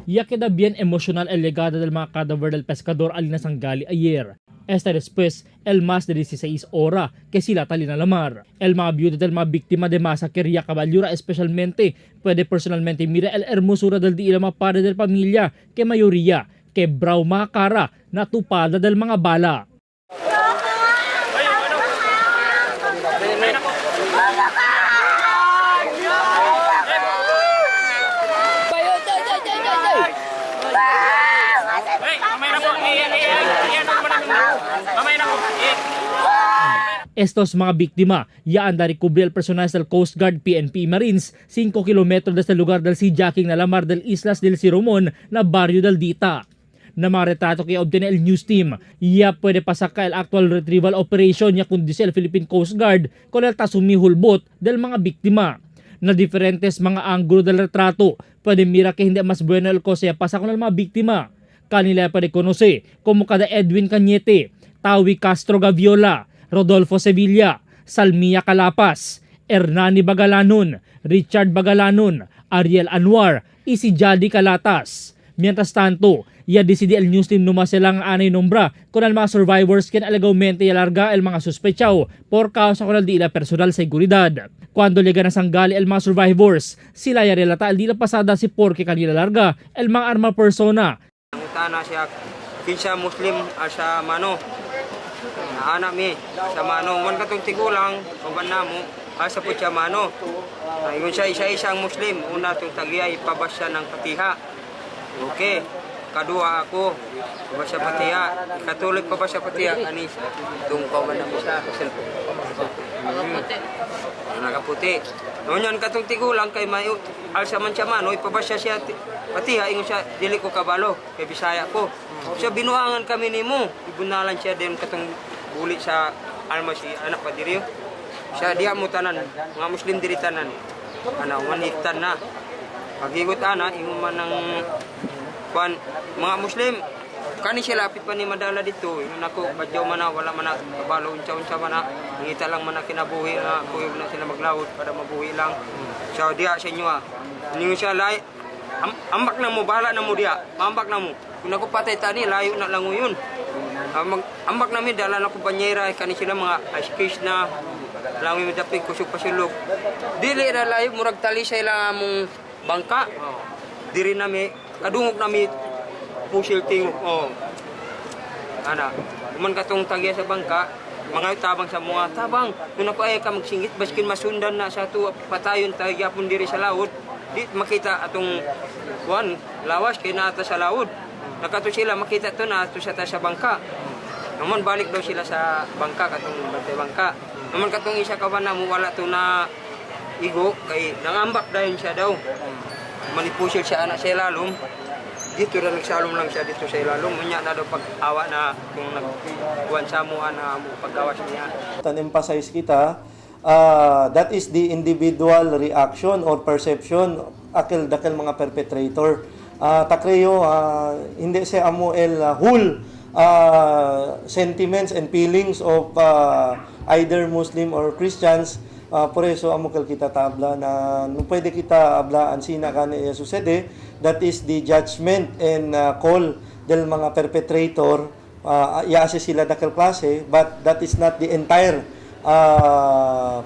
Ya queda bien emocional el llegada del mga cadáver del pescador alina Sangali ayer. Esta después el más de 16 hora que sila tali na lamar. El mga viuda del mga biktima de masacre ya Caballura especialmente puede personalmente mira el hermosura del di mga padre del pamilya que mayoría quebrao mga cara na tupada del mga bala. Estos mga biktima, yaan dari kubri el personal del Coast Guard PNP Marines 5 kilometro desde el lugar del seajacking na lamar del Islas del Siromon na barrio del Dita. Na mga retrato que obtiene el news team, ya puede pasaka el actual retrieval operation ya kundi el Philippine Coast Guard con el tasumihul boat del mga biktima. Na diferentes mga anggulo del retrato, puede mira que hindi mas bueno el cosa pasa con el mga biktima. Kanila puede conoce como kada Edwin Cañete, Tawi Castro Gaviola, Rodolfo Sevilla, Salmia Calapas, Hernani Bagalanon, Richard Bagalanon, Ariel Anwar y si Jadi Calatas. Mientras tanto, ya decidi el news team numa silang anay nombra con el mga survivors quien alegadamente yalarga el mga suspechaw por causa con el di ila personal seguridad. Cuando llega na sanggali el mga survivors, sila ya relata el di la pasada si porque kanila larga el mga arma persona. Ngutana siya kinsa Muslim asa mano. Anak mi sa mano man katong tigulang uban namo asa po siya mano. Ingon siya isa-isa ang Muslim una tong tagiya ipabas siya ng patiha. Okay. Kadua ako pabas siya patiha. Ikatuloy pa ba siya patiha ani tung kauban namo sa cellphone. Nakaputi. Ngunyan katong tigulang kay mayo alsa man siya mano ipabas siya siya patiha ingon siya dili ko kabalo kay Bisaya ko. Siya binuangan kami nimo ibunalan siya din katong buli sa alma si anak pa diri. Siya diha mo tanan mga Muslim diri tanan. Ana manitan na. Pagigot ana ingon man ng kwan mga Muslim kani siya lapit pa ni madala dito ingon ako badyaw man na wala man na kabalo unsa-unsa man na ngita lang man na kinabuhi na kuyog na sila maglawod para mabuhi lang. Siya diha sa inyo ah. Ningon siya lay ambak na mo bahala na mo diha ambak na mo. Kung ako patay tani layo na lang yun. Ambak namin dala na ko banyera kani sila mga ice case na langoy mo dapig kusog pasulog. Dili na layo murag talisay lang among bangka. Diri nami kadungog nami pusil tingog. Oh. Ana, man katong tagya sa bangka, mga tabang sa mga tabang. Kung ako ay ka magsingit baskin masundan na sa ato patayon tayo gyapon diri sa laod. Di makita atong kuan lawas kay naata sa laod. Nakato sila makita to na ato sa ta sa bangka. Naman balik daw sila sa bangka katong bantay bangka. Naman katong isa ka ba na mo wala to na igo kay nangambak dayon siya daw. Manipusil siya anak sa ilalom. Dito na nagsalom lang siya dito sa ilalom. Unya na daw pag-awa na kung nagkuhan sa mo na mo paggawas niya. Tan emphasize kita, that is the individual reaction or perception akil dakil mga perpetrator. Takreo hindi siya amo el whole sentiments and feelings of either Muslim or Christians. Por eso amo kel kita tabla na no pwede kita ablaan sina kani ya sucede, that is the judgment and call del mga perpetrator. Yaase sila dakil klase, but that is not the entire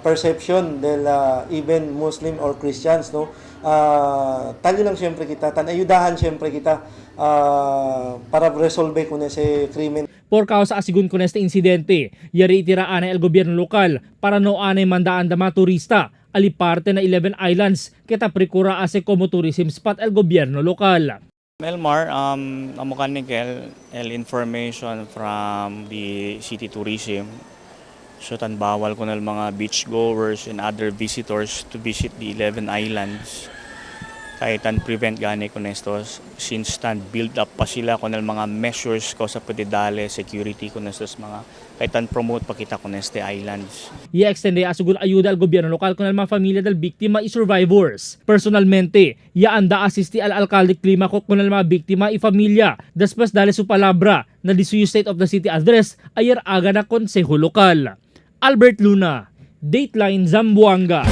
perception del even Muslim or Christians, no. Tali lang siyempre kita tan ayudahan siyempre kita para resolve kun ese krimen. Por causa asigun con este incidente, yari itira anay el gobyerno lokal para no anay mandaan da mga turista ali parte na 11 islands kita prikura ase como tourism spot el gobyerno lokal. Melmar, amo kanikel el information from the city tourism. So tan bawal ko na mga beach goers and other visitors to visit the 11 islands. Kahit tan prevent gani con estos since tan build up pa sila con el mga measures ko sa pwede dale security con estos mga kahit tan promote pa kita con este islands. I-extende asugun ayuda al gobyerno lokal con el mga familia del biktima y survivors. Personalmente, yaanda asisti al alcalde Climaco con el mga biktima y familia. Después dale su palabra na disuyo State of the City address ayer aga na konseho lokal. Albert Luna, Dateline Zamboanga.